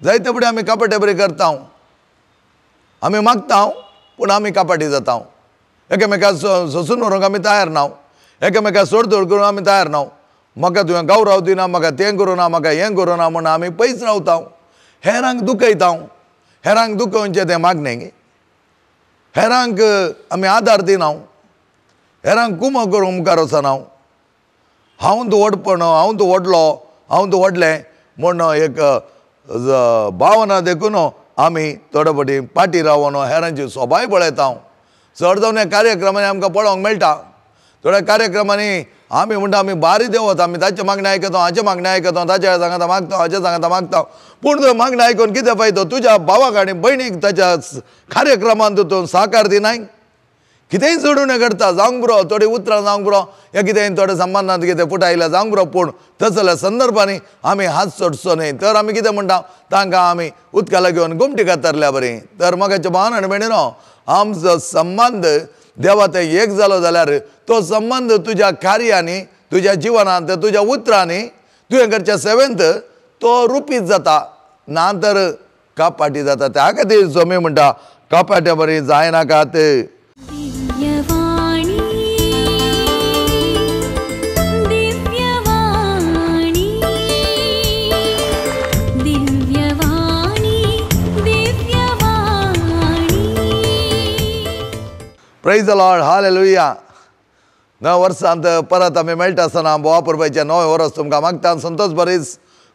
जायते फुडें आमी कपाटे बरी करता, आमी मागता पूण आमी कपाटी जाता। एकामेका सोसून व्हरूंक आमी तयार ना, एकामेका सोडतोड करूंक आमी तयार ना। म्हाका तुवें गौरव दिना, म्हाका तें करूं ना, म्हाका हें करूं ना म्हूण आमी पयस रावता, हेरांक दुखयता। हेरांक दुखोवचें तें मागणें, हेरांक आमी आदार दिना, हेरांक कुमो करूंक मुखार वचना। हांव तूं व्हडपण, हांव तूं व्हडलो, हांव तूं व्हडलें म्हूण एक भावना देखून आमी थोडे फावटी फाटीं रावन हेरांची सोबाय पळयता। चड जावन ह्या कार्यक्रमांनी आमकां पळोवंक मेळटा। थोड्या कार्यक्रमांनी आमी म्हणटा आमी बारी देवत, आमी ताचें मागणें आयकता, हाचें मागणें आयकता, ताच्या सांगाता मागता, हाच्या सांगाता मागता, पूण तुवें मागणें आयकून कितें फायदो? तुज्या भावाक आनी भयणीक ताच्या कार्यक्रमांत तूं साकार दिनाय। कितेंय चडून करता जावंक पुरो, थोडीं उतरां जावंक पुरो, या कितेंय थोड्या संबंदांत कितें फुटायल्या जावंक पुरो, पूण तसल्या संदर्भांनी आमी हात सोडचो न्हय। तर आमी कितें म्हणटा, तांकां आमी उदकाला घेवन गोमटी कातरल्या बरी। तर म्हाका भावान आनी भयणीनो, आमचो संबंद देवा थंय एक जालो जाल्यार तो संबंद तुज्या कार्यांनी, तुज्या जिवनांत, तुज्या उतरांनी, तुवें करच्या सेवेंत तो रुपीत जाता, ना तर कपाटी जाता। त्या खातीर स्वामी म्हणटा कपाट्या बरी जायनाकात। Praise the Lord, hallelujah. नव्या वर्सांत परत आमी मेळटा आसतना बोवा परबाचें नवें वर्स तुमकां मागता। संतोष बरीच,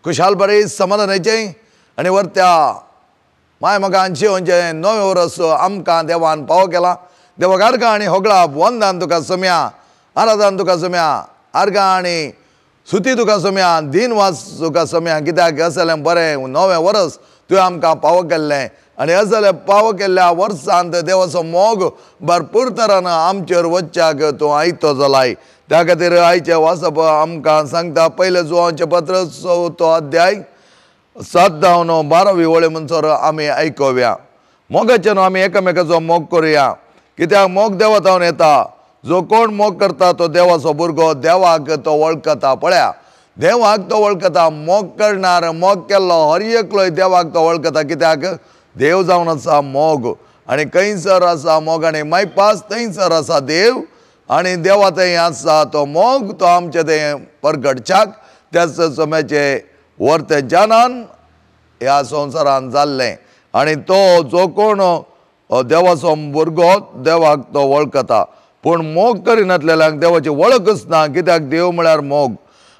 खुशाल बरीच, समाधानाचें आनी वरत्या माय म्हाका आनशें नवें वर्स आमकां देवान पावो केला। देवाक आर्गां आनी होगळा वंदान तुका सोम्या, आराधान तुका सोम्या, आर्गां आनी सुती तुका सोम्या, दीन वास तुका सोम्या, कित्याक असलें बरें नवें वर्स तुवें आमकां पावो केल्लें आनी असलें पावो केल्ल्या वर्सांत देवाचो मोग भरपूर तरान आमचेर वच्च्याक तूं आयतो जालाय। त्या खातीर आयचें वाचप आमकां सांगता पयलें जुवांचें पत्र 4 अध्याय 7 जावन 12 वळी म्हणसर आमी आयकोया। मोगाचें न्हू आमी एकामेकाचो मोग करुया, कित्याक मोग देवा जावन येता। जो कोण मोग करता तो देवाचो भुरगो, देवाक तो वळखता। पळया, देवाक तो वळखता। मोग करणार, मोग केल्लो हर एकलोय देवाक तो वळखता, कित्याक देव जावन आसा मोग आनी खंयसर आसा मोग आनी मायपास थंयसर आसा देव आनी देवा थंय आसा तो मोग, तो आमचे थंय परगटच्याक त्याच सम्याचे वर्ते जानान ह्या संवसारान जाल्लें आनी तो जो कोण देवाचो भुरगो देवाक तो वळखता। पूण मोग करिनातलेल्यांक देवाची वळखच ना, कित्याक देव म्हळ्यार मोग।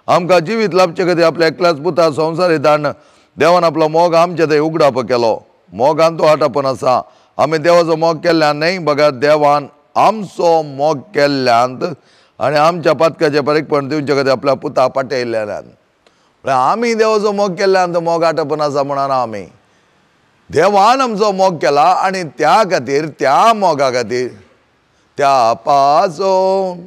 आमकां जिवीत लाभचे खातीर आपल्या एकल्याच पुता संवसारी धाडून देवान आपलो मोग आमचे थंय उगडाप केलो। मोगान तो आटापण आसा। आमी देवाचो मोग केल्ल्यान न्हय, बगर देवान आमचो मोग केल्ल्यान आनी आमच्या पातकाचें परीकपण दिवचे खातीर आपल्या पुता पाटयल्ल्यान। म्हळ्यार आमी देवाचो मोग केल्ल्यान तो मोग आटापण आसा म्हणून आमी देवान आमचो मोग केला आनी त्या खातीर, त्या मोगा खातीर, त्या पासून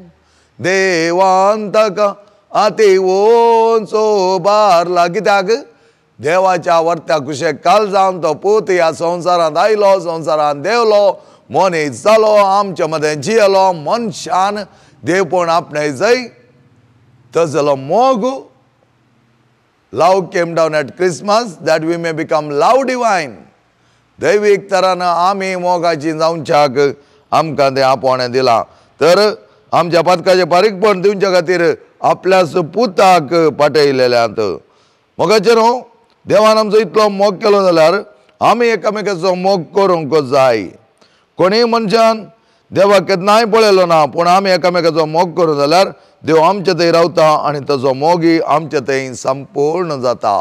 देवान ताका आती वोचो बारला। कित्याक देवाच्या वर्त्या कुशेक काल जावन तो पूत ह्या संवसारांत आयलो, संवसारांत देवलो, मनीस जालो, आमचे मदें जियेलो, मनशान देवपण आपणें जय तजलो मोग। Love came down at Christmas that we may become love divine. दैवीक तरान आमी मोगाची जावच्याक आमकां तें आपोवणें दिलां। तर आमच्या पातकाचें बारीकपण दिवच्या खातीर आपल्याच पुताक पाटयलेल्यांत। मोगाचें न्हू देवान आमचो इतलो मोग केलो जाल्यार आमी एकामेकाचो मोग करूंक जाय। कोणीय मनशान देवाक केन्नाय पळयलो ना, पूण आमी एकामेकाचो मोग करूं जाल्यार देव आमचे थंय रावता आनी ताचो मोगूय आमचे थंय संपूर्ण जाता।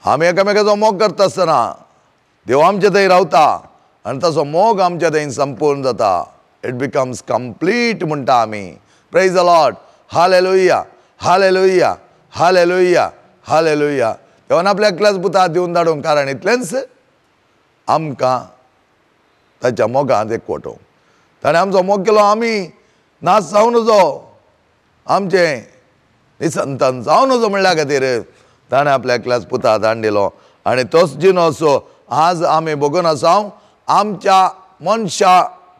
आमी एकामेकाचो मोग करता आसतना देव आमचे थंय रावता आनी ताचो मोग आमचे थंय संपूर्ण जाता। It becomes complete म्हणटा आमी। Praise the Lord, hallelujah, hallelujah, hallelujah, hallelujah. देवान आपल्या एकल्याच पुता दिवन धाडूंक कारण इतलेंच आमकां ताच्या मोगांत एकवटो। ताणें आमचो मोग केलो, आमी नाच जावं नजो, आमचें निसंतान जावं नजो म्हणल्या खातीर ताणें आपल्या एकल्याच पुता धाडून दिलो आनी तोच जिनोस आज आमी भोगून आसा। आमच्या मनशा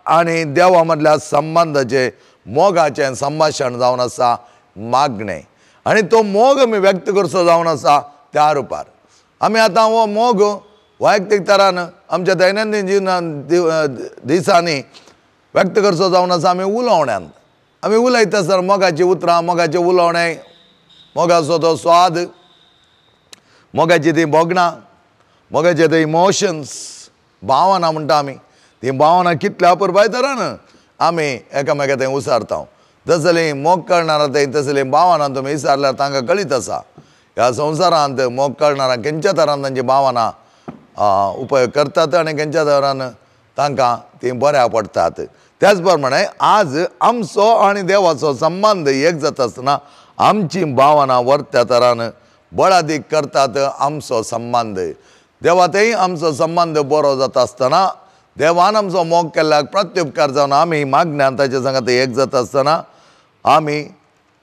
आनी देवा मदल्या संबंदाचें मोगाचें संभाशण जावन आसा मागणें आनी तो मोग आमी व्यक्त करचो जावन आसा त्या रुपार। आमी आतां हो मोग वैयक्तीक तरान आमच्या दैनंदीन जिवनान दिसांनी व्यक्त करचो जावन आसा आमी उलोवण्यांत. आमी उलयता आसतना मोगाचीं उतरां, मोगाचें उलोवणें, मोगाचो तो स्वाद, मोगाचीं तीं भोगणां, मोगाचे ते इमोशन्स, भावना म्हणटा आमी, तीं भावना कितल्या अपुरबाय तरान आमी एकामेका थंय उसारता. तसली मोग करणारा थंय तसली भावना तुमी विचारल्यार तांकां कळीत आसा. ह्या संवसारांत मोग करणारा खंयच्या तरान तांची भावना उपयोग करतात आनी खंयच्या तरान तांकां तीं बऱ्या पडटात. त्याच प्रमाणे आज आमचो आनी देवाचो संबंद एक जाता आसतना आमची भावना वर्त्या तरान बळादीक करतात आमचो संबंद. देवातय आमचो संबंद बरो जाता आसतना देवान आमचो मोग केल्ल्याक प्रत्युपकार जावन आमी मागण्यान ताच्या सांगात एक जाता आसतना आमी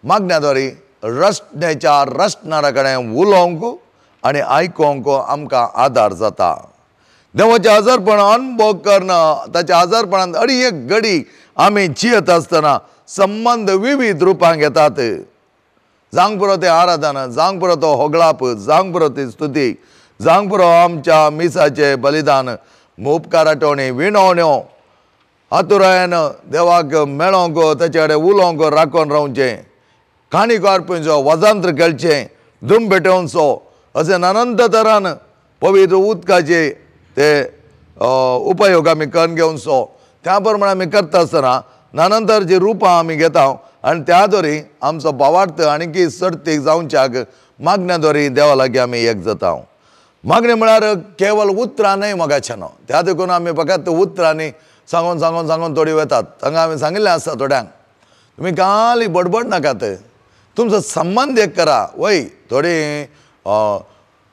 मागण्या द्वारे रचण्याच्या रचणारा कडेन उलोवंक आनी आयकोंक आमकां आदार जाता. देवाचें आजारपण अनुभव करणं, ताच्या आजारपणांत अडी एक घडी आमी जियत आसतना संबंद विविध रुपांक येतात. जावंक पुरो तें आराधना, जावंक पुरो तो होगळाप, जावंक पुरो ती स्तुती, जावंक पुरो आमच्या मिसाचें बलिदान, उपकार आठवणी, विणवण्यो, आतुरायन देवाक मेळोंक, ताचे कडेन उलोवंक राखून रावचें, काणी कारपुंचो, वजांत्र खेळचें, दुम भेटोवचो, अशें अनंत तरान पवित्र उदकाचे ते उपयोग आमी करून घेवचो. त्या प्रमाणे आमी करता आसतना नाना तरांची रुपां आमी घेता आनी त्या दोरी आमचो भावार्थ आनी सर्तीक जावच्याक मागण्या दोरी देवा लागीं आमी एक जाता. मागणें म्हळ्यार केवल उतरां न्हय मोगाचें न्हू, त्या देखून आमी फकत उतरांनी सांगून सांगून सांगून थोडी वतात. तांकां आमी सांगिल्लें आसता थोड्यांक, तुमी काली बडबड नाकात, तुमचो संबंद एक करा. वय थोडी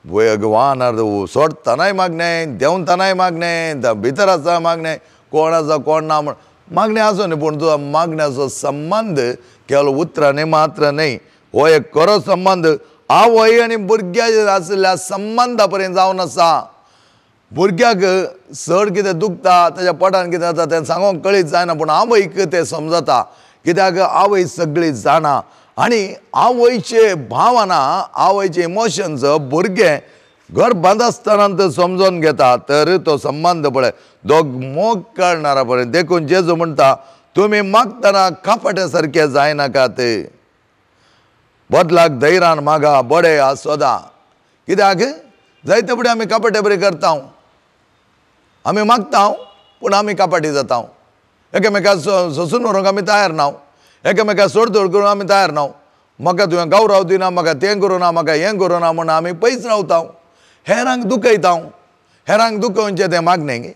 वाहनार सोडटनाय मागणें, देंवतनाय मागणें, भितर आसा मागणें, कोण आसा कोण ना म्हण मागणें आसूं न्ही, पूण तुजो मागण्याचो संबंद केवल उतरांनी मात्र न्हय, हो एक खरो संबंद आवय आनी भुरग्याचेर आशिल्ल्या संबंदा पर्यंत जावन आसा. भुरग्याक चड कितें दुखता, ताच्या पोटान कितें जाता तें सांगूंक कळीत जायना, पूण आवयक तें समजता, कित्याक आवय सगळी जाणा. आनी आवयचे भावना, आवयचे इमोशन्स भुरगें घर बांद आसतना तो समजून घेता, तर तो संबंद पळय दोग मोग करणारा पळय. देखून जेजू म्हणटा, तुमी मागतना कपट्या सारके जायनाकात, बदलाक धैर्यान मागा, बडे आसोदा. कित्याक जायते फुडें आमी कपटे बरी करता, आमी मागता पूण आमी कपाटी जाता, एकामेका सोसून व्हरूंक आमी तयार ना, एकामेका सोडतोड करूंक आमी तयार ना, म्हाका तुवें गौरव दिना, म्हाका तें करूं ना, म्हाका हें करूं ना म्हूण आमी पयस रावता, हेरांक दुखयता. हेरांक दुखोवचें तें मागणें,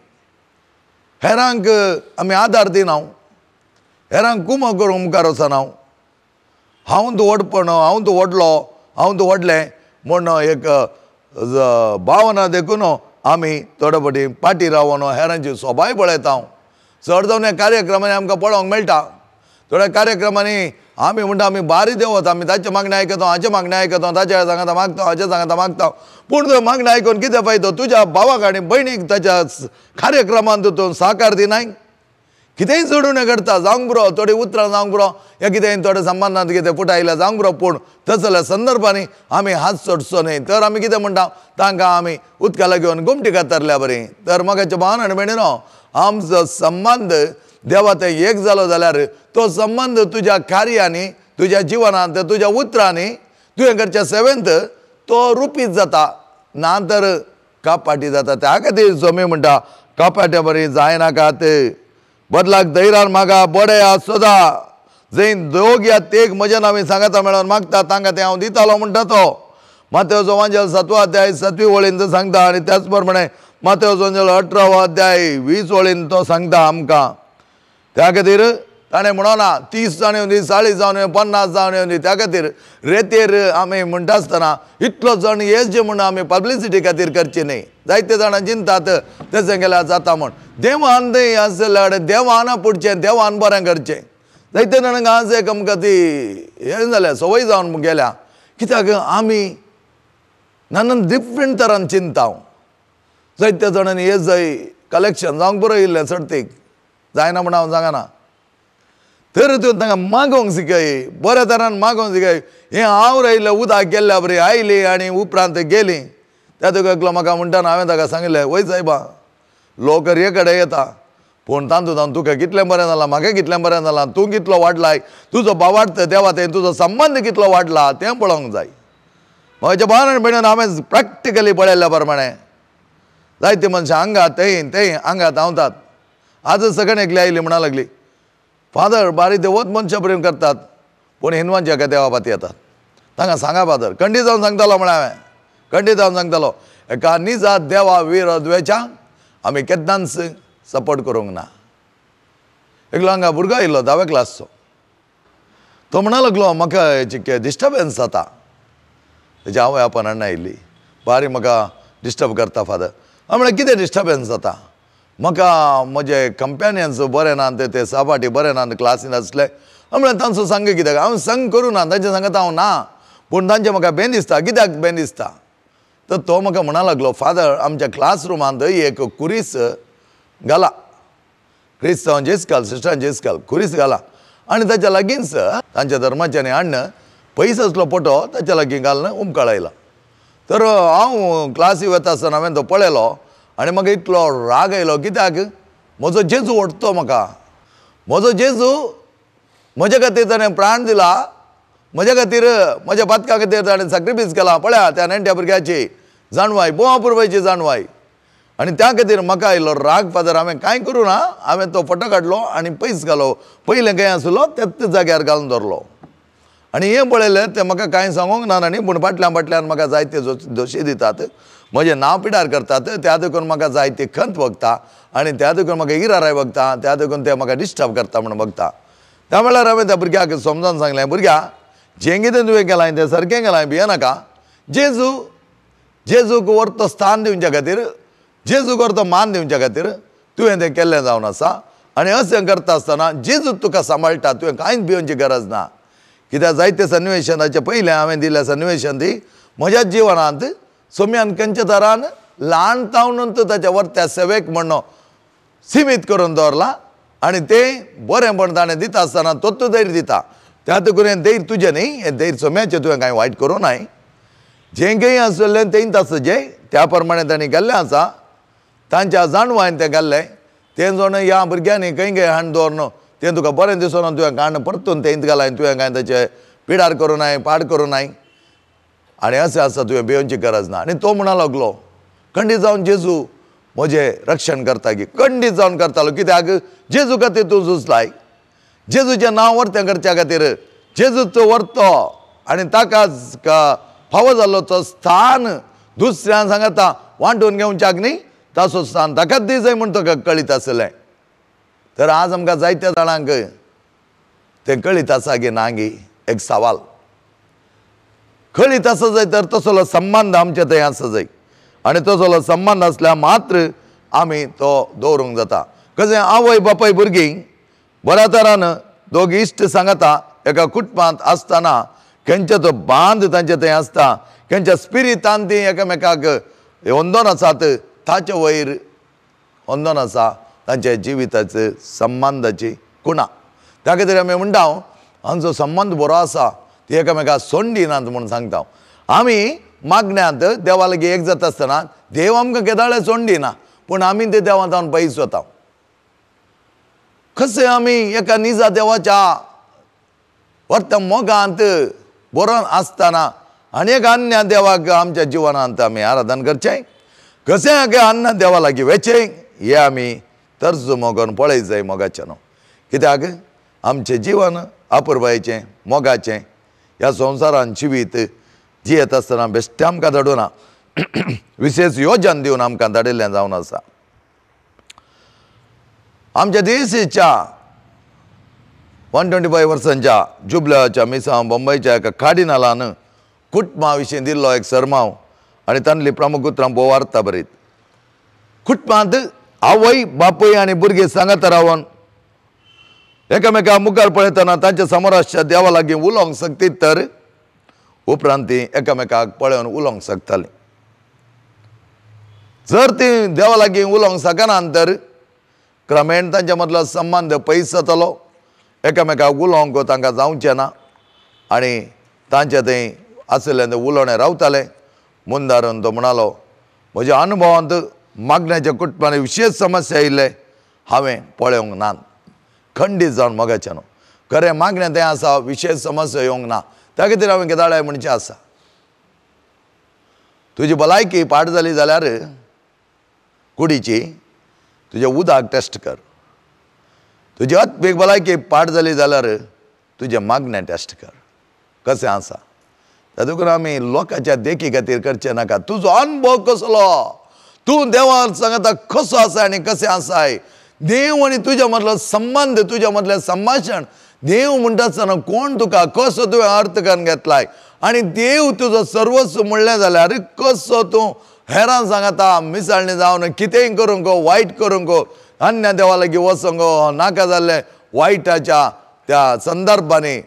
हेरांक आमी आदार दिना, हेरांक कुमो करूंक मुखार वचना. हांव तूं व्हडपण, हांव तूं व्हडलो, हांव तूं व्हडलें म्हूण एक भावना देखून आमी थोडे फावटी फाटीं रावन हेरांची सोबाय पळयता. चड जावन ह्या कार्यक्रमांनी आमकां पळोवंक मेळटा. थोड्या कार्यक्रमांनी आमी म्हणटा आमी बारी देवत, आमी ताचें मागणें आयकता, हाचें मागणें आयकता, ताच्या सांगता मागता, हाचें सांगता मागता, पूण तुवें मागणें आयकून कितें फायदो? तुज्या भावाक आनी भयणीक ताच्या कार्यक्रमांत तूं साकार दिनाय. कितेंय चडून करता जावंक पुरो, थोडी उतरां जावंक पुरो, या कितेंय थोड्या संबंदांत कितें फुटायल्या जावंक पुरो, पूण तसल्या संदर्भांनी आमी हात सोडचो न्हय. तर आमी कितें म्हणटा, तांकां आमी उदकाला घेवन गोमटी कातरल्या बरी. तर म्हाका भावन आनी भयणीनो, आमचो संबंद देवा ते एक जालो जाल्यार तो संबंद तुज्या कार्यांनी, तुज्या जिवनांत, तुज्या उतरांनी, तुवें करच्या सेवेंत तो रुपीत जाता, ना तर कपाटी जाता. त्या खातीर स्वामी म्हणटा, कपाट्या बरी जायनाकात, बदलाक धैर्यान मागा, बडे आसोदा, जंय दोग या तेग म्हज्या नांवान सांगाता मेळोन मागता तांकां तें हांव दितालो म्हणटा तो. मातेवचो वांजेल 7वो अध्याय 7वी वळीन तो सांगता, आनी त्याच प्रमाणे मातेवचो वांजेल 18वो अध्याय 20 वळीन तो सांगता आमकां. त्या खातीर ताणें म्हणोना 30 जावन येवंदी, 40 जावन येवं, 50 जावन येवंदी. त्या खातीर रेतेर आमी म्हणटा आसतना इतलो जण येचे म्हूण आमी पब्लिसिटी खातीर करची न्हय. जायते जाणां चिंतात तशें केल्यार जाता म्हूण. देवान थंय आसल्यार देवान पुडचें, देवान बरें करचें. जायते जाणांक आज एक आमकां ती हें जाल्या, संवय जावन गेल्या, कित्याक आमी नाना डिफरंट तरान चिंता. जायत्या जाणांनी हे जाय कलेक्शन जावंक बरो येयल्लें सर्तीक जायना म्हूण हांव सांगना, तर तूं तांकां मागोवंक शिकय, बऱ्या तरान मागोवंक शिकय. हें हांव रायलें उदक गेल्ल्या बरी आयली आनी उपरांत गेली, त्या तुका एकलो म्हाका म्हणटा हांवें ताका सांगिल्लें, वय सायबा लोक रे कडेन येता पूण तातूंत हांव तुका कितलें बरें जालां, म्हाका कितलें बरें जालां, तूं कितलो वाडलाय, तुजो बावार्थ देवा थंय तुजो संबंद कितलो वाडला तें पळोवंक जाय. म्हज्या भावान आनी भयणीन हांवें प्रॅक्टिकली पळयल्ल्या प्रमाणे जायते मनशां हांगा थंय थंय हांगा धांवतात. आजच सगळें एकली आयली म्हणा लागली, फादर बारी देवत मनशां प्रेम करतात पूण हिंदवांच्या एका देवा पाती येतात. तांकां सांगा फादर, खंडीत जावन सांगतालो म्हळ्यार हांवें, खंडीत जावन सांगतालो एका निजा देवा विरोध आमी केन्नाच सपोर्ट करूंक ना. एकलो हांगा भुरगो आयिल्लो 10व्या क्लासचो, तो म्हणा लागलो म्हाका चिके डिस्टर्बन्स जाता. तेजी आवय आपण अण्णा आयिल्ली, बारी म्हाका डिस्टर्ब करता फादर. हांव म्हळ्यार कितें डिस्टर्बन्स जाता? म्हाका म्हजे कंपेनियन्स बरें ना, ते सहपाठी बरें ना क्लासीन आसले. हांव म्हळ्यार तांचो संग कित्याक? हांव संग करूं ना, तांचे सांगता हांव ना, पूण तांचें म्हाका बेन दिसता. कित्याक बेन दिसता? तर तो म्हाका म्हणा लागलो, फादर आमच्या क्लासरुमांत एक कुरीस घाला, क्रिस्तांव जेस्काल सिस्टरान जेस्काल कुरीस घाला आनी ताच्या लागींच तांच्या धर्माच्यानी हाडून पयस आसलो फोटो ताच्या लागीं घालून उमकळायला. तर हांव क्लासी वता आसतना हांवें तो पळयलो आनी म्हाका इतलो राग आयलो. कित्याक? म्हजो जेजू ओडतो म्हाका, म्हजो जेजू म्हज्या खातीर ताणें प्राण दिला, म्हज्या खातीर म्हज्या पातका खातीर ताणें सॅक्रिफायस केला. पळया त्या नेण्ट्या भुरग्याची जाणवाय, बोवा पुरवायची जाणवाय. आनी त्या खातीर म्हाका आयलो राग. फादर हांवें कांय करूं ना, हांवें तो फोटो काडलो आनी पयस घालो, पयलें खंय आसलो त्याच जाग्यार घालून दवरलो. आनी हें पळयलें तें म्हाका कांय सांगूंक ना न्ही, पूण फाटल्यान फाटल्यान म्हाका जायते दोशी दितात, म्हजें नांव पिडार करतात, त्या देखून म्हाका जायती खंत भोगता आनी त्या देखून म्हाका इराराय भोगता, त्या देखून ते म्हाका डिस्टर्ब करता म्हूण भोगता. त्या वेळार हांवें त्या भुरग्याक समजावन सांगलें, भुरग्या जें कितें तुवें केलां तें सारकें केलां, भियेनाका. जेजू जेजूक व्हरतो स्थान दिवच्या खातीर, जेजूक व्हरतो मान दिवच्या खातीर तुवें तें केल्लें जावन आसा. आनी अशें करता आसतना जेजू तुका सांबाळटा, तुवें कांयच भिवची गरज ना. कित्याक जायते सन्निवेशनाचे पयलें हांवें दिल्ल्या सन्निवेशन ती म्हज्या जिवनांत सोम्यान खंयच्या तरान ल्हान तावन ताच्या वर्त्या सेवेक म्हण सिमीत करून दवरला आनी तें बरेंपण ताणें दिता आसतना तोच धैर्य दिता. त्या देखून हें धैर्य तुजें न्ही, हें धैर्य सोम्याचें, तुवें कांय वायट करूं नाय. जें कितें आसलें तेंच आसा, जें त्या प्रमाणे तांणी गेल्लें आसा, तांच्या जाणवायन तें गेल्लें. तें जाण ह्या भुरग्यांनी खंय खंय हाडून दवरन तें तुका बरें दिसना, तुवें काण परतून तेंच घालाय, तुवें कांय ताचें पिडार करूं नाय, पाड करूं नाय. आनी अशें आसा, तुवें भिवची गरज ना. आनी तो म्हणा लागलो, खंडीत जावन जेजू म्हजें रक्षण करता की, खंडीत जावन करतालो. कित्याक? जेजू खातीर तूं झुजलाय, जेजूचें नांव वर्तें करच्या खातीर जेजूचो वर्तो आनी ताका फावो जाल्लो तो स्थान दुसऱ्यान सांगता वांटून घेवच्याक न्ही, ताचो स्थान ताकाच दी जाय म्हूण तुका कळीत आसलें. तर आज आमकां जायत्या जाणांक तें कळीत आसा की ना गी, एक सवाल कळीत आसा जाय तर तसलो संबंद आमचे थंय आसा जाय आनी तसलो संबंद आसल्यार मात्र आमी तो दवरूंक जाता. कशें आवय बापाय भुरगीं बऱ्या तरान दोग इश्ट सांगता एका कुटुंबांत आसतना खंयचो तो बांद तांचे थंय आसता, खंयच्या स्पिरितान ती एकामेकाक वंदन आसात, ताचे वयर वंदन आसा तांच्या जिविताचे संबंदाची कुणा. त्या खातीर आमी म्हणटा आमचो संबंद बरो आसा, ती एकामेकाक सोंडिनात म्हूण सांगता. आमी मागण्यांत देवा लागीं एक जाता आसतना देव आमकां केदाळे सोंडिना, पूण आमी ते देवांत जावन पयस वता. कशें आमी एका निजा देवाच्या वर्त मोगांत बरोवन आसतना आनी एक अन्य देवाक आमच्या जिवनांत आमी आराधन करचें, कशें एका अन्य देवा लागीं वचें हें आमी तर्जुमो करून पळय जाय मोगाचें न्हू. कित्याक आमचें जिवन अपुरबायेचें मोगाचें ह्या संवसारान जिवीत जियेत आसतना बेश्टें आमकां धाडुना, विशेश योजन दिवन आमकां धाडिल्लें जावन आसा. आमच्या देशाच्या 125 वर्सांच्या जुबल्याच्या मिसांव बंबयच्या एका कार्डिनालान कुटुंबा विशीं दिल्लो एक सरमाव आनी तांतली प्रमुख उतरां भोव अर्थ बरीत. कुटुंबांत आवय बापूय आनी भुरगीं सांगात रावन एकामेका मुखार पळयतना तांच्या समोर आसच्या देवा लागीं उलोवंक शकतीत तर उपरांत ती एकामेकाक पळोवन उलोवंक शकतालीं. जर ती देवा लागीं उलोवंक शकना तर क्रमेण तांच्या मदलो संबंद पयस जातलो, एकामेकाक उलोवंक तांकां जावचें ना आनी तांचे थंय आशिल्लें तें उलोवणें रावतालें. मुंदारून तो म्हणालो, म्हज्या अनुभवांत मागण्याच्या कुटुंबान विशेष समस्या आयिल्ले हांवें पळोवंक ना, खंडीत जावन मोगाचें न्हू. खरें मागणें तें आसा, विशेष समस्या येवंक ना. त्या खातीर हांवें केदाळाय म्हणचें आसा, तुजी भलायकी पाड जाली जाल्यार कुडीची तुजें उदक टेस्ट कर, तुजी आत्मीक भलायकी पाड जाली जाल्यार तुजें मागणें टेस्ट कर कशें आसा. तातूंत आमी लोकांच्या देखी खातीर करचें नाका. तुजो अनुभव कसलो, तूं देवा सांगता कसो आसा आनी कशें आसाय, देव आनी तुज्या मदलो संबंद, तुज्या मदलें संभाशण, देव म्हणटा आसतना कोण तुका कसो तुवें अर्थ करून घेतलाय आनी देव तुजो सर्वस्व म्हणलें जाल्यार कसो तूं हेरां सांगता मिसाळणी जावन कितेंय करूंक, वायट करूंक, अन्य देवा लागीं वचूंक नाका जाल्लें वायटाच्या त्या संदर्भांनी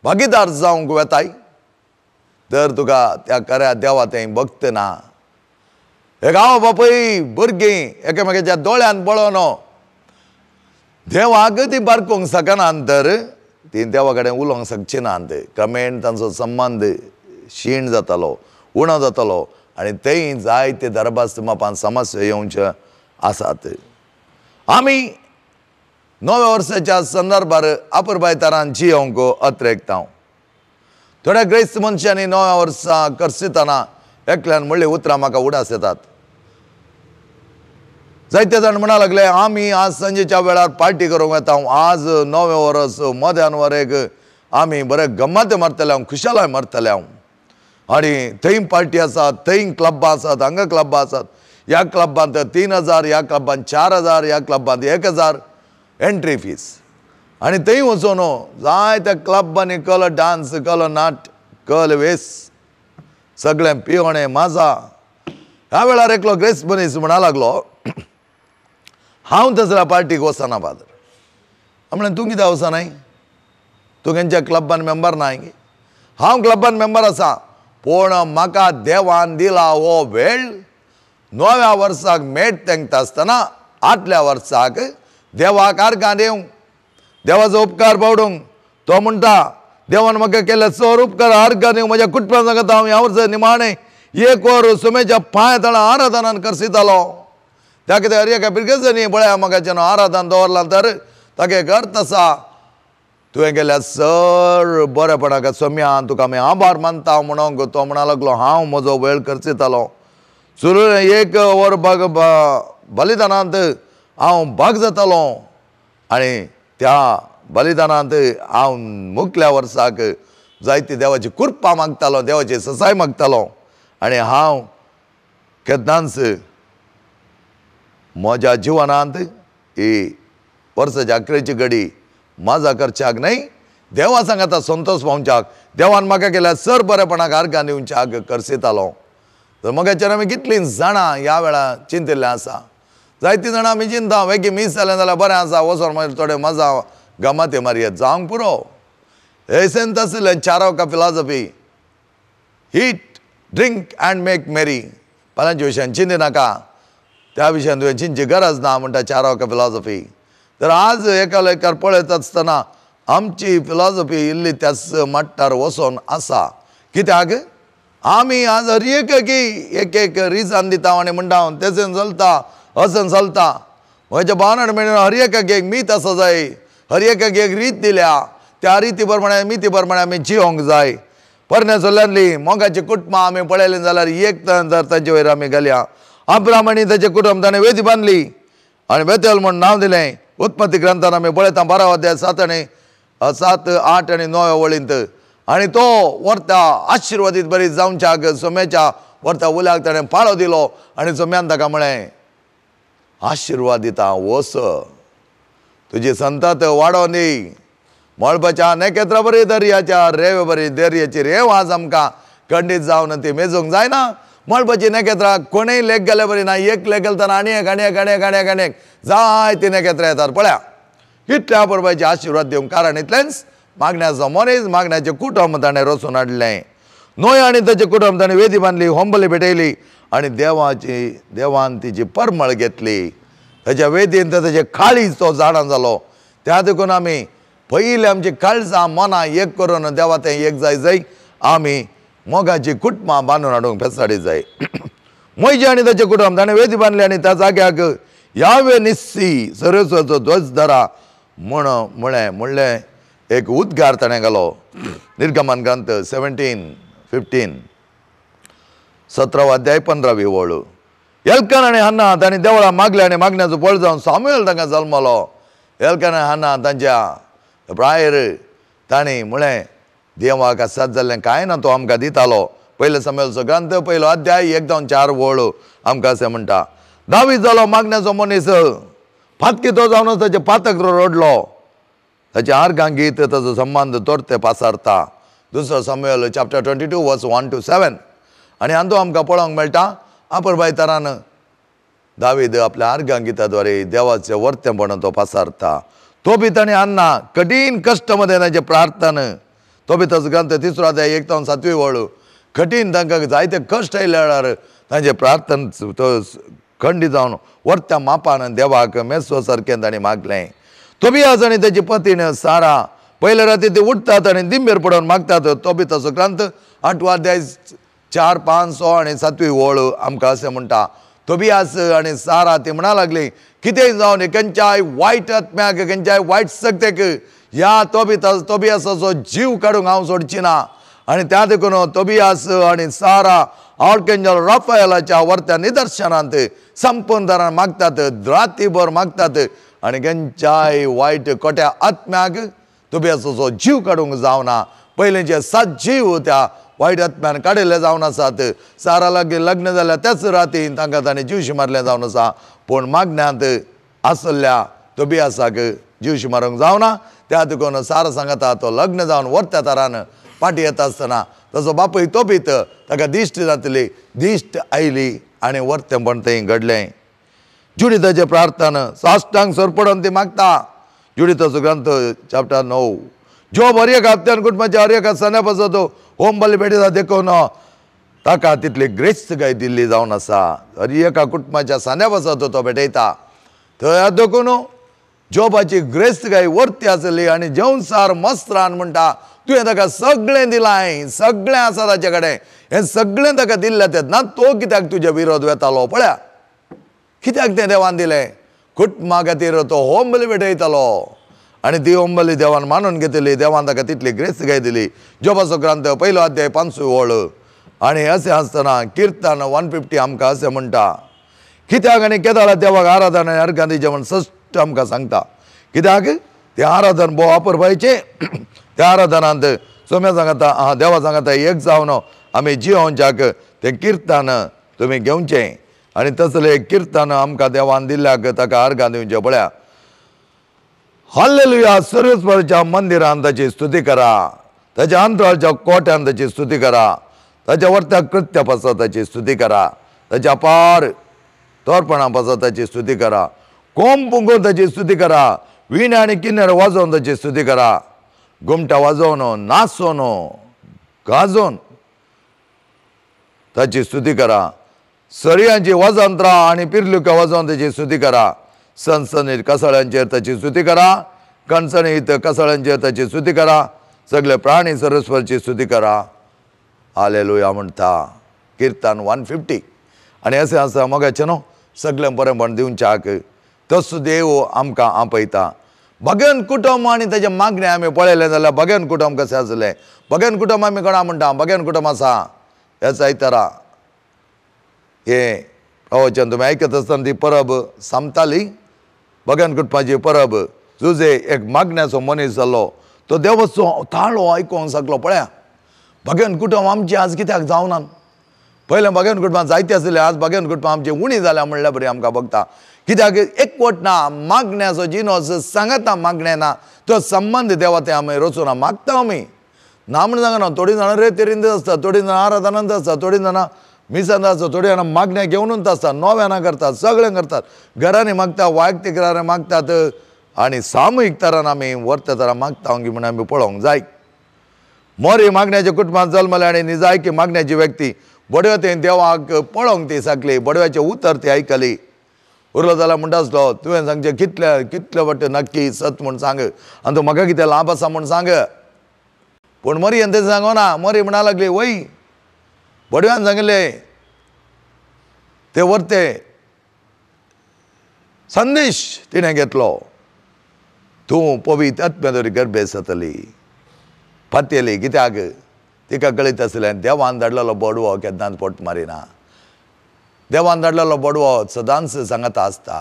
भागीदार जावंक वेताय तर तुका त्या खऱ्या देवा थंय भक्त ना. एक आवय बापूय भुरगीं एकामेकाच्या दोळ्यान पळोवन देवाक ती बारकोवंक शकना तर ती देवा कडेन उलोवंक शकची ना. क्रमेण तांचो संबंद क्षीण जातालो, उणो जातालो आनी थंय जायते दरबास्त मापान समस्या येवचे आसात. आमी नव्या वर्साच्या संदर्भार अपुरबाय तरान जियोंक अत्रेकता. थोड्या ग्रेस्त मनशांनी नव्या वर्सा करसितना एकल्यान म्हणली उतरां म्हाका उडास येतात. जायते जाण म्हणा लागले आमी आज सांजेच्या वेळार पार्टी करूंक वेता, आज नवें वर्स मध्यान वरेक आमी बरे गम्माते मारतले हांव, खुशालाय मारतले हांव, आनी थंय पार्टी आसा, थंय क्लबां आसात, हांगा क्लबां आसात, ह्या क्लबांत 3000, ह्या क्लबांत 4000, ह्या क्लबांत 1000 एंट्री फीस. आनी थंय वचून जायत्या क्लबांनी कल डांस, कल नाट, कल वेस, सगळें पिवणें माजा. ह्या वेळार एकलो ग्रेस मनीस म्हणा लागलो हांव तसल्या पार्टीक वचना फादर. म्हणलें तूं कित्याक वचनाय, तूं खंयच्या क्लबान मेंबर नाय? हांव क्लबान मेंबर आसा, पूण म्हाका देवान दिला हो वेळ नव्या वर्साक मेट तेंकता आसतना आदल्या वर्साक देवाक आर्गां दिवंक, देवाचो उपकार पावडूंक. तो म्हणटा देवान म्हाका केल्ले चड उपकार आर्गां दिवंक म्हज्या कुटुंबान सांगता हांव ह्या वर्सा निमाणें एक वर सुमेच्या पांय तळा आराधनान करसितालो. त्या कितें हर एका पिरगेजांनी पळया म्हाका जेन्ना आराधन दवरलां तर ताका एक अर्थ आसा, तुवें केल्या सर बरेपणाक सोम्यान तुका आमी आभार मानता म्हणूंक तो म्हणा लागलो हांव म्हजो वेळ करसितालो. सुरू एक वर भाग बलिदानांत हांव भाग जातालो आनी त्या बलिदानांत हांव मुखल्या वर्साक जायती देवाची कृपा मागतालो, देवाची ससाय मागतालो आनी हांव केन्नाच म्हज्या जिवनांत ही वर्साच्या अकरेची घडी म्हाजा करच्याक न्हय, देवा सांगाता संतोष पावच्याक, देवान म्हाका केल्यार सर बरेपणाक आर्गां दिवच्याक करसितालो. तर मगाचेर आमी कितलीं जाणां ह्या वेळार चिंतिल्लें आसा. जायतीं जाणां आमी चिंता वेगळी मीस जालें जाल्यार बरें आसा, वचोन मागीर थोडे मजा गमाते मारयत जावंक पुरो. एसेंत आशिल्लें Charvaka philosophy, eat drink and make merry. फाल्यांच्या विशयान चिंती नाका, त्या विशयान तुवें चिंतची गरज ना म्हणटा चारवका फिलॉसॉफी. तर आज एका लेखार पळयत आसतना आमची फिलॉसॉफी इल्ली त्याच मट्टार वचोन आसा. कित्याक आमी आज हर एक एक एक रिजन दिता आनी म्हणटा तेसेन चलता, असेन चलता. म्हज्या भावना म्हणून हर एकाक एक मीत आसा जाय, हर एकाक एक रीत दिल्या, त्या रिती प्रमाणे मिती प्रमाणे आमी जियोंक जाय. परण्या चल्यांतली मोगाची कुटुंबां आमी पळयलीं जाल्यार एक तर तांचे वयर आमी घालया. अब्राम आनी ताचें कुटुंब ताणें वेदी बांदली आनी बेतेल म्हूण नांव दिलें. उत्पत्ती ग्रंथान आमी पळयता 12 अध्याय 7 आनी 7, 8 आनी 9 वळींत. आनी तो व्हरता आशिर्वादीत बरी जावच्याक सोम्याच्या व्हरता उल्याक ताणें पाळो दिलो आनी सोम्यान ताका म्हळें आशिर्वाद दिता, वस तुजी संतात वाडोवन दी. मळबाच्या नखेत्रा बरी दर्याच्या रेवे बरी दर्याची रेव आज आमकां खंडीत जावन ती मेजूंक जायना. मळबाची नखेत्रां कोणूय लेख गेल्या बरी ना, एक लेख घालतना आनी एक आनी एक आनी एक आनी एक आनी एक जायती नखेत्रां येतात. पळया इतल्या परबाचे आशिर्वाद दिवंक कारण इतलेंच मागण्याचो मनीस मागण्याचें कुटुंब ताणें रचून हाडलें. न्हय आनी ताचें कुटुंब ताणें वेदी बांदली, होंबली भेटयली आनी देवाची देवान तिची परमळ घेतली. ताच्या वेदीन ताचे काळीज तो जाणा जालो. त्या देखून आमी पयलीं आमची काळजां मनां एक करून देवा तें एक जाय जाय आमी मोगाची कुटुंबां बांदून हाडूंक पेसाडी जाय. मोयजे आनी ताचें कुटुंब ताणें वेदी बांदली आनी त्या जाग्याक यावे निस्सी सरस्वचो ध्वज धरा म्हण म्हळें म्हणलें एक उद्गार ताणें घालो. निर्गमन ग्रंथ 17:15 17वो अध्याय 15वी ओळ. एल्कन आनी हन्ना तांणी देवळां मागलें आनी मागण्याचो फळ जावन सामुएल तांकां जल्मलो. एल्कन आनी हन्ना तांच्या प्रायर तांणी म्हळें देवाक आसात जाल्लें कांय ना तो आमकां दितालो. पयलो सामुएलचो ग्रंथ 1 अध्याय 1 जावन 4 ओळ आमकां अशें म्हणटा. दावीद जालो मागण्याचो मनीस, फातकी तो जावन ताचें पातक रडलो, ताचें आर्गां गीत ताचो संबंद तोरते पासारता. 2 सामुएल चॅप्टर 22 वर्स 1 to 7. आनी हातूंत आमकां पळोवंक मेळटा आपुरबाय तरान दावीद आपल्या आर्गां गिताद्वारे देवाचें वर्तेपण तो पासारता. तो बी ताणें अन्ना कठीण कश्ट मदें तांचें प्रार्थना. तो बी ताचो ग्रंथ 3 अध्याय 1 जावन 7वी ओळ. कठीण तांकां जायते कश्ट आयले वेळार तांचें प्रार्थना तो खंडी जावन वर्त्या मापान देवाक मेसो सारकें ताणें मागलें. तोबियास आनी ताची पतीण सारा पयले राती ती उठतात आनी दिंबेर पडोवन मागतात. तो बी ताचो ग्रंथ 8 अध्याय 4, 5, 6 आनी 7वी ओळ आमकां अशें म्हणटा. तोबियास आनी सारा ती म्हणा लागली कितेंय जावन खंयच्याय वायट आत्म्याक खंयच्याय वायट शक्तेक ह्या तोबियासाचो जीव काडूंक हांव सोडची ना. आनी त्या देखून तोबियास आनी सारा आर्केंजल राफायलाच्या वर्त्या निदर्शनांत संपूर्ण तरान मागतात, रातीभर मागतात आनी खंयच्याय वायट कोट्या आत्म्याक तोबियासाचो जीव काडूंक जावना. पयलींचे 7 जीव त्या वायट आत्म्यान काडिल्ले जावन आसात. सारा लागीं लग्न जाल्या त्याच रातीन तांकां ताणें जीवशी मारलें जावन आसा. पूण मागण्यांत आसल्या तोबियासाक जीवशी मारूंक जावना. त्या देखून सारा सांगता तो लग्न जावन वर्त्या तरान फाटी येता आसतना ताचो बापूय तोबीत ताका दिश्ट जातली, दिश्ट आयली आनी वर्तेपण थंय घडलें. जुडिताचें प्रार्थना साश्टांग सरपडून ती मागता. जुडिताचो ग्रंथ चॅप्टर 9. जोब हर एका हप्त्यान कुटुंबाच्या हर एका सण्या पासत होम बली भेटयता देखून ताका तितली ग्रेस्त गाय दिल्ली जावन आसा. हर एका कुटुंबाच्या सण्या पासत तो भेटयता थंय देखून जोबाची ग्रेस्त गाय वर्ती आसली. आनी जेवणसार मस्त्रान म्हणटा तुवें ताका सगळें दिलां, सगळें आसा ताचे कडेन, हें सगळें ताका दिल्लें तेन्ना तो कित्याक तुजे विरोध वेतालो पळया, कित्याक तें देवान दिलें. कुटुंबा खातीर तो होम बली भेटयतालो आनी ती होमबली देवान मानून घेतली. देवान ताका तितली ग्रेस्त गाय दिली. जोबाचो ग्रंथ 1 अध्याय 5वी ओळ. आनी अशें आसतना किर्तन 150 आमकां अशें म्हणटा कित्याक आनी केदाळा देवाक आराधन आनी अर्घां दिवचें म्हण सश्ट आमकां सांगता. कित्याक तें आराधन भोव वापरपाचें. त्या आराधनांत सोम्या सांगता आं देवा सांगता एक जावन आमी जियोवच्याक तें किर्तन तुमी घेवचें आनी तसलें किर्तन आमकां देवान दिल्ल्याक ताका अर्घां दिवचें. पळया हालेलुया सर्वेस्पराच्या मंदिरान ताची स्तुती करा, ताच्या अंतराळच्या कोट्यान ताची स्तुती करा, ताच्या वर्त्या कृत्या पासत ताची स्तुती करा, ताच्या पार तोरपणा पासत ताची स्तुती करा, कोंब पुंगून ताची स्तुती करा, विणा आनी किन्नर वाजोवन ताची स्तुती करा, घुमटा वाजोवन नाचोवन गाजोवन ताची स्तुती करा, सरयांची वाजंत्रां आनी पिरलुक्या वाजोवन ताची स्तुती करा, सनसनीत कसाळ्यांचेर ताची स्तुती करा, कणसणीत कसाळ्यांचेर ताची स्तुती करा, सगळे प्राणी सरस्वरची स्तुती करा. हालेलुया म्हणटा किर्तन 150. आनी अशें आसा मोगाचें न्हू सगळें बरेंपण दिवच्याक तसो देव आमकां आपयता. भगन कुटुंब आनी ताजें मागणें आमी पळयलें जाल्यार भगन कुटुंब कशें आसलें. भगन कुटुंब आमी कोणा म्हणटा भगन कुटुंब आसा ह्याच आयतारा हें प्रवचन तुमी आयकत आसतना ती परब सांगताली. भगन कुटुंबाची परब जुजे एक मागण्याचो मनीस जालो तो देवाचो ताळो आयकोंक शकलो. पळया भगन कुटुंब आमचें आज कित्याक जावना. पयलें भगन कुटुंबां जायते आसलें, आज भगन कुटुंबां आमचें उणी जाल्या म्हणल्यार बरी आमकां बघता. कित्याक एकवट ना मागण्याचो जिनोस सांगता मागणें ना तो संबंद देवा ते आमी रचूना मागता आमी ना म्हण सांगना. थोडीं जाणां रेतीरींत आसता, थोडीं जाणां आराधनांत आसता, थोडीं जाणां मिसांत आसता, थोडीं जाणां मागण्या घेवनूच आसता, नव्यानां करतात, सगळें करतात, घरांनी मागता, वैयक्तीक घरांनी मागतात आनी सामुहीक तरान आमी वर्त्या तरान मागता म्हूण आमी पळोवंक जाय. मोरी मागण्याच्या कुटुंबांत जल्मले आनी निजायकी मागण्याची व्यक्ती बडव्या तें देवाक पळोवंक ती साकली, बडव्याचें उतर ती आयकली. उरलो जाल्यार म्हणटा आसलो तुवें सांगचें कितले कितले वाटे नक्की सत म्हूण सांग आनी तूं म्हाका कितें लाभ आसा म्हूण सांग. पूण मरयेन तें सांगना. मरी म्हणा लागली वय बडव्यान सांगलें ते वरते संदेश तिणें घेतलो, तूं पवित्र आत्म्या गर्भे जातली. पातयेली कित्याक तिका कळीत आसलें देवान धाडलेलो बडवो केन्नाच पोट मारिना, देवान धाडलेलो बडवो सदांच सांगता आसता.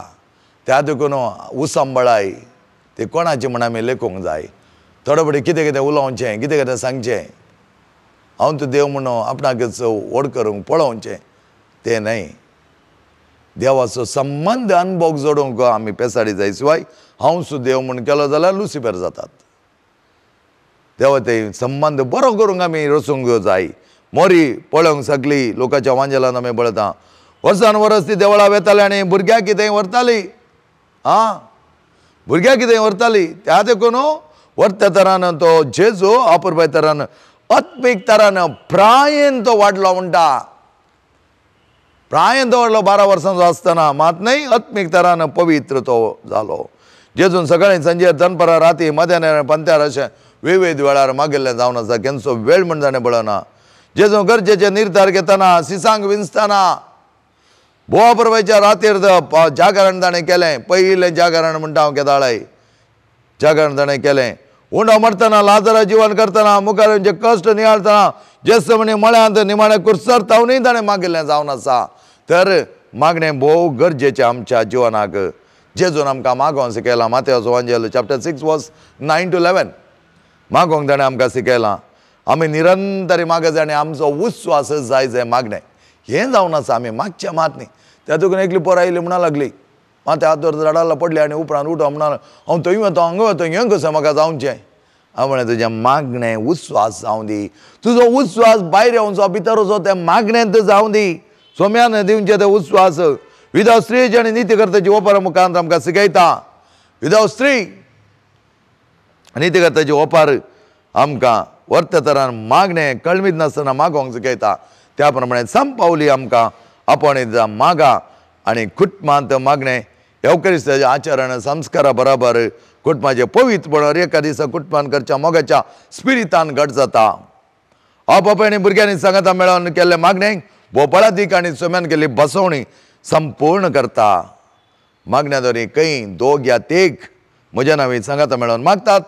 त्या देखून उसंबळाय ती कोणाची म्हण आमी लेखूंक जाय. थोडे फावटी कितें कितें उलोवचें, कितें कितें सांगचें, हांव तूं देव म्हणून आपणाकच व्हड करूंक पळोवचें तें न्हय. देवाचो संबंद अनुभव जोडूंक आमी पेसाडी जाय शिवाय हांव सुद्दां देव म्हूण केलो जाल्यार लुसिफर जातात. देवा ते संबंद बरो करूंक आमी रचूंक जाय. मोरी पळोवंक सगळी लोकांच्या वांजेलान आमी पळयता, वर्सान वर्स ती देवळां वेताली आनी भुरग्याक कितें व्हरताली, आं भुरग्याक कितें व्हरताली. त्या देखून वर्त्या तरान तो जेजू अपुरबाय तरान आत्मीक तरान प्रायेन तो वाडलो म्हणटा. प्रायेन तो वाडलो 12 वर्सांचो आसतना, मात न्हय आत्मीक तरान पवित्र तो जालो. जेजून सकाळीं सांजे दनपरां राती मध्यान पंत्यार अशें विविध वेळार मागिल्लें जावन आसा. केन्नाचो वेळ म्हण ताणें पळयना. जेजू गरजेचे निर्धार घेतना, सिसांक विंचतना, बोवा परबाच्या रातीर जागरण ताणें केलें. पयलें जागरण म्हणटा हांव केदाळाय जागरण ताणें केलें. उंडो मरतना, लाजरा जिवन करतना, मुखार जे कश्ट नियाळतना, जेस्त म्हणी मळ्यांत निमाणें कुर्सर तावनूय ताणें मागिल्लें जावन आसा. तर मागणें भोव गरजेचें आमच्या जिवनाक. जेजून आमकां मागोवंक शिकयलां. मातेवस वांजेल चॅप्टर 6 वर्स 9 to 11 मागोवंक ताणें आमकां शिकयलां. आमी निरंतर मागत आनी आमचो उस्वास जाय जाय मागणें हें जावन आसा. आमी मागचें मात न्ही. त्या देखून एकली पोरां आयली म्हणा लागली, माते हात दवर झाडाला पडली आनी उपरांत उठो म्हणा, हांव थंय वता हांगा वता हें कशें म्हाका जावचें. हांव म्हणलें तुजें मागणें उस्वास जावं दी, तुजो उस्वास भायर येवचो भितर वचो तें मागणें जावं दी. सोम्यान दिवचें तें उस्वास. विधव स्त्रीची आनी निती करताची ओपार मुखांत आमकां शिकयता. विधव स्त्री निती करताची ओपार आमकां वर्त तरान मागणें कळमीत नासतना मागोवंक शिकयता. त्या प्रमाणे संपावली आमकां आपोवणे मागा आनी कुटुंबांत मागणें येवकरिस्ताच्या आचरण संस्कारा बराबर कुटुंबाचें पवित्रपण एका दिसा कुटुंबान करच्या मोगाच्या स्पिरितान घट जाता. आवय बापाय आनी भुरग्यांनी सांगाता मेळोवन केल्लें मागणें भोपाळादीक आनी सोम्यान केल्ली बसवणी संपूर्ण करता. मागण्या खंय दोग या तेग म्हज्या नांवी सांगाता मेळोवन मागतात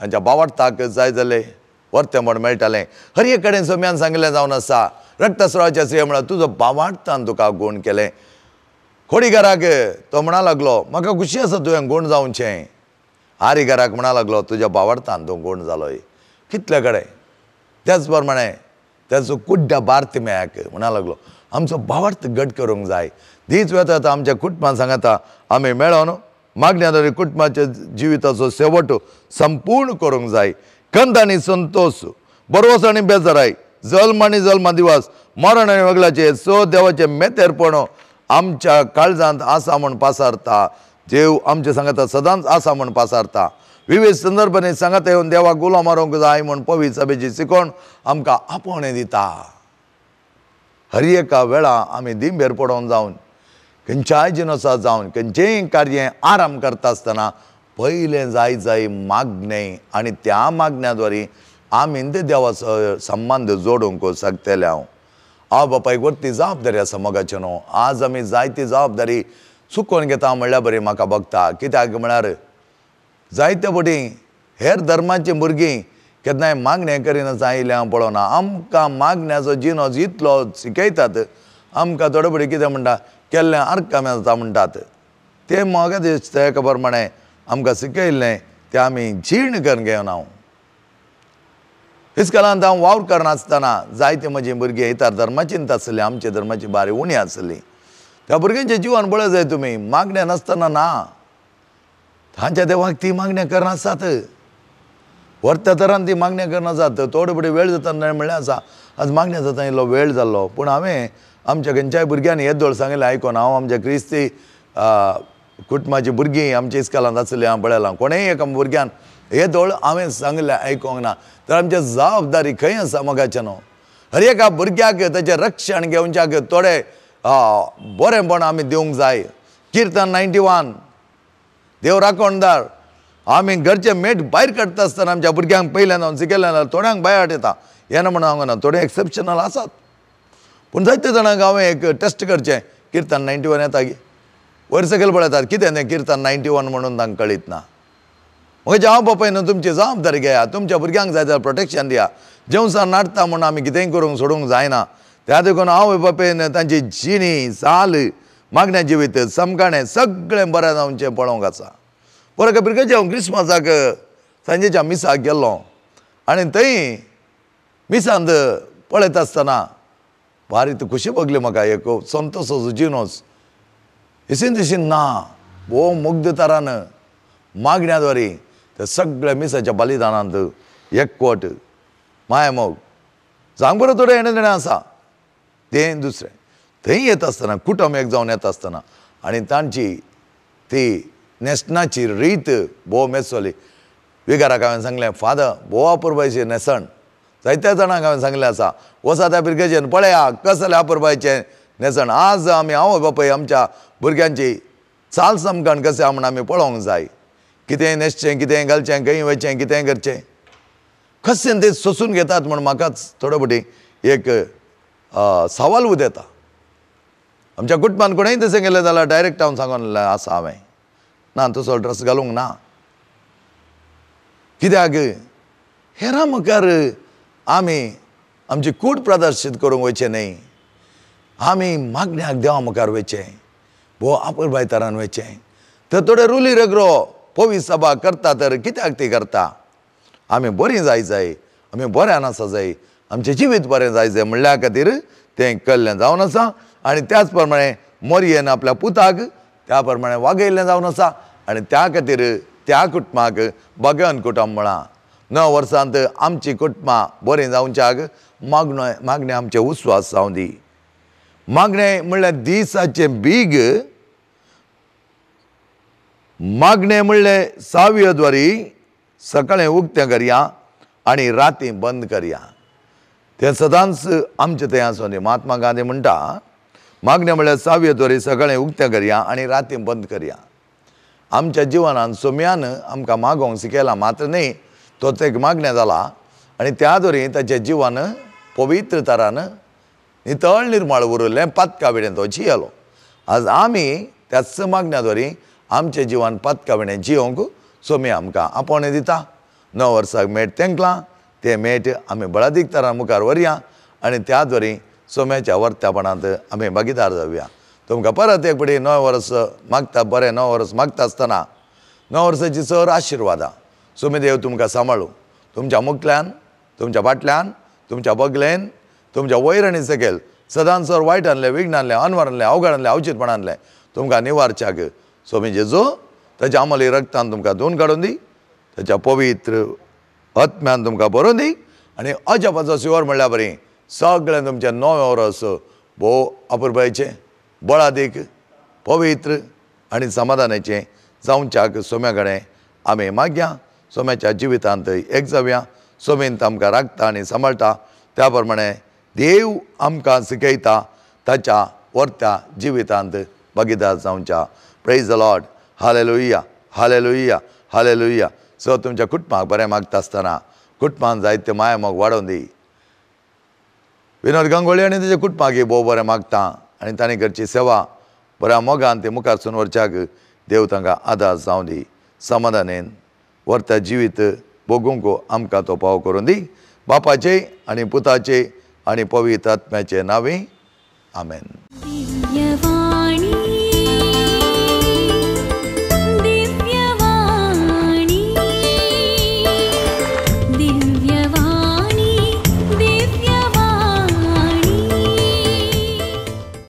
तांच्या बावडताक जाय जालें वर्तें म्हण मेळटालें. हर एक कडेन सोम्यान सांगिल्लें जावन आसा. रक्तस्रावाच्या स्त्रिये म्हळ्यार तुजो बावाडतान तुका गूण केलें. खोडीघराक तो म्हणा लागलो म्हाका खुशी आसा तुवें गूण जावचें. आरीघराक म्हणा लागलो तुज्या बावडतान तूं गूण जालोय. कितले कडेन त्याच प्रमाणे त्याचो कुड्ड्या बार्तिम्याक म्हणा लागलो आमचो बावडत घट करूंक जाय. दीस वेता आतां आमच्या कुटुंबान सांगता आमी मेळोन मागण्या द्वारे कुटुंबाच्या जिविताचो शेवट संपूर्ण करूंक जाय. कंद आनी संतोष, बरवस आनी बेजाराय, जल्म आनी जल्मा दिवस, मरण आनी वगलाचे स देवाचें मेतेरपण आमच्या काळजांत आसा म्हूण पासारता. देव आमचे सांगता सदांच आसा म्हूण पासारता. विविध संदर्भांनी सांगाता येवन देवाक गुलो मारूंक जाय म्हूण पवित्र सभेची शिकवण आमकां आपोवणें दिता. हर एका वेळा आमी दिंबेर पडोवन जावन खंयच्याय जिनोसा जावन खंयचेंय कार्य आराम करता आसतना पयलें जाय जाय मागणें आनी त्या मागण्या द्वारे आमी देवाचो संबंद जोडूंक शकतले. हांव आवय बापायक वरती जबाबदारी आसा मोगाचें न्हू. आज आमी जायती जबाबदारी चुकोवन घेता म्हणल्यार बरी म्हाका भोगता. कित्याक म्हळ्यार जायते फावटी हेर धर्माचीं भुरगीं केन्नाय मागणें करिनासतना आयिल्लें हांव पळोवना. आमकां मागण्याचो जिनोस इतलो शिकयतात आमकां थोडे फावटी कितें म्हणटा केल्लें आरकामें जाता म्हणटात. तें म्हाका दिसता एका प्रमाणें आमकां शिकयल्लें तें आमी जीर्ण करून घेवना. हांव इस्कॉलांत हांव वावर करनासतना जायते म्हजीं भुरगीं इतर धर्माचींत आसलीं, आमच्या धर्माची बारी उणी आसली. त्या भुरग्यांचें जिवन पळय जाय तुमी मागणें नासतना ना तांच्या देवाक ती मागण्या करनासतात. वर्त्या तरान ती मागण्या करनासतात. थोडे फावटी वेळ जाता म्हणल्यार आसा आज मागण्या जाता इल्लो वेळ जाल्लो. पूण हांवें आमच्या खंयच्याय भुरग्यांनी येदोळ सांगिल्लें आयकोन हांव आमच्या क्रिस्ती कुटुंबाचीं भुरगीं आमच्या इस्कॉलांत आसलीं हांव पळयलां कोणेय एका भुरग्यान येदोळ हांवें सांगिल्लें आयकोंक ना. तर आमची जबाबदारी खंय आसा मोगाचें न्हू. हर एका भुरग्याक ताचें रक्षण घेवच्याक थोडें बरेंपण आमी दिवंक जाय. किर्तन 91 देव राखणदार. आमी घरचे मेट भायर काडटा आसतना आमच्या भुरग्यांक पयल्यान हांव शिकयलें जाल्यार थोड्यांक भायर येता येना म्हणून हांव ना, थोडे एक्सेप्शनल आसात. पूण जायते जाणांक हांवें एक टेस्ट करचें किर्तन 91 येता वयर सकयल पळयतात कितें तें किर्तन 91 म्हणून तांकां कळीत ना. म्हजे हांव बापायन तुमची जबाबदारी घेया, तुमच्या भुरग्यांक जाय जाल्यार प्रोटेक्शन दिया. जेवसार नाडटा म्हणून आमी कितेंय करूंक सोडूंक जायना. त्या देखून हांव बापायन तांची जिणी चाल मागण्या जिवीत समकाणें सगळें बरें जावचें पळोवंक आसा. बरें भुरग्याचे हांव क्रिसमसाक सांजेच्या मिसाक गेल्लो आनी थंय मिसांत पळयता आसतना भारी खुशी भोगली म्हाका. एक संतोसाचो जिनोस इसीन तशीन ना भोव मुग्ध तरान मागण्या द्वारे ते सगळ्या मिसाच्या बलिदानांत एकवट मायामोग जावंक बरो थोडें येणें देणें आसा तें दुसरें. थंय येता आसतना कुटुंब एक जावन येता आसतना आनी तांची ती न्हेसणाची रीत भोव मेसोली. विगाराक हांवें सांगलें फादर भोव अपुरबायचें न्हेसण. जायत्या जाणांक हांवें सांगलें आसा वचा त्या भुरग्याचें पळया कसलें अपुरबायचें न्हेसण. आज आमी आवय बापाय आमच्या भुरग्यांची चाल समकाण कशें आहा म्हण आमी पळोवंक जाय. कितेंय न्हेसचें, कितेंय घालचें, खंय वयचें, कितेंय करचें, कशें तें सोसून घेतात म्हण म्हाकाच थोडे फावटी एक सवाल उदेता. आमच्या कुटुंबान कोणेय तशें केलें जाल्यार डायरेक्ट हांव सांगून आसा हांवें ना तसो ड्रेस घालूंक ना. कित्याक हेरां मुखार आमी आमची कूड प्रदर्शीत करूंक वयचें न्हय. आमी मागण्याक देवा मुखार वयचें, भोव अपुरबाय तरान वयचें. तर थोडे रुली रगरो पवी सभा करता तर कित्याक ती करता? आमी बरीं जाय जाय, आमी बऱ्यान आसा जाय, आमचें जिवीत बरें जाय जाय म्हणल्या खातीर तें केल्लें जावन आसा. आनी त्याच प्रमाणे मोरयेन आपल्या पुताक त्या प्रमाणे वागयल्लें जावन आसा आनी त्या खातीर त्या कुटुंबाक भगन कुटुंब म्हळां. 9 वर्सांत आमची कुटुंबां बरीं जावच्याक मागणो मागणें आमचें उस्वास जावं दी. मागणें म्हणल्यार दिसाचें बीग, मागणें म्हणलें सावयद्वारी सकाळीं उक्तें करया आनी राती बंद करया. तें सदांच आमचें थंय आसूं दी. महात्मा गांधी म्हणटा मागणें म्हणल्यार सावयद्वारी सकाळीं उक्तें करया आनी राती बंद करया. आमच्या जिवनान सोम्यान आमकां मागोवंक शिकयलां मात्र न्हय, तोच एक मागणें जाला आनी त्या द्वारे ताचें जिवन पवित्र तरान नितळ निर्माळ उरिल्लें पातका विणें तो जियेलो. आज आमी त्याच मागण्या द्वारे आमचें जिवन पातका विणें जियोवंक सोमी आमकां आपोवणें दिता. 9 वर्साक मेट तेंकलां, तें मेट आमी बळादीक तरान मुखार व्हरया आनी त्या द्वारे सोम्याच्या वर्त्यापणांत आमी भागीदार जावया. तुमकां परत एक फावटी 9 वर्स मागता, बरें 9 वर्स मागता आसतना 9 वर्साची सर आशिर्वादां सोमीदेव तुमकां सांबाळूं. तुमच्या मुखल्यान, तुमच्या फाटल्यान, तुमच्या बगलेन, तुमच्या वयर आनी सकयल सदांच सर वायट आणलें, विघ्न आणलें, अनवर आणलें, अवघड आणलें, अवचितपण आणलें तुमकां निवारच्याक सोमी जेजू ताच्या अमली रक्तान तुमकां धुवन काडून दी, ताच्या पवित्र आत्म्यान तुमकां बरोवन दी आनी अजापाचो शिवर म्हणल्यार बरी सगळें तुमचें 9 वर्स भोव अपुरबायेचें, बळादीक, पवित्र आनी समाधानाचें जावच्याक सोम्या कडेन आमी मागया. सोम्याच्या जिवितांत एक जावया. सोमीन आमकां राखता आनी सांबाळटा त्या प्रमाणे देव आमकां शिकयता ताच्या वर्त्या जिवितांत भागीदार जावच्या. Praise the Lord. Hallelujah, hallelujah, hallelujah. So तुमच्या कुटुंबाक बरें मागता आसतना कुटुंबान जायते मायामोग वाडोवन दी. विनोद गांगोळी आनी ताच्या कुटुंबाक भोव बरें मागता आनी तांणी करची सेवा बऱ्या मोगान ते मुखार सून व्हरच्याक देव तांकां आदार जावं दी. समाधानेन वर्त्या जिवीत भोगूंक आमकां तो पाव करून दी. बापाचे आनी पुताचे आनी पवित्र आत्म्याचे नांवे आमेन.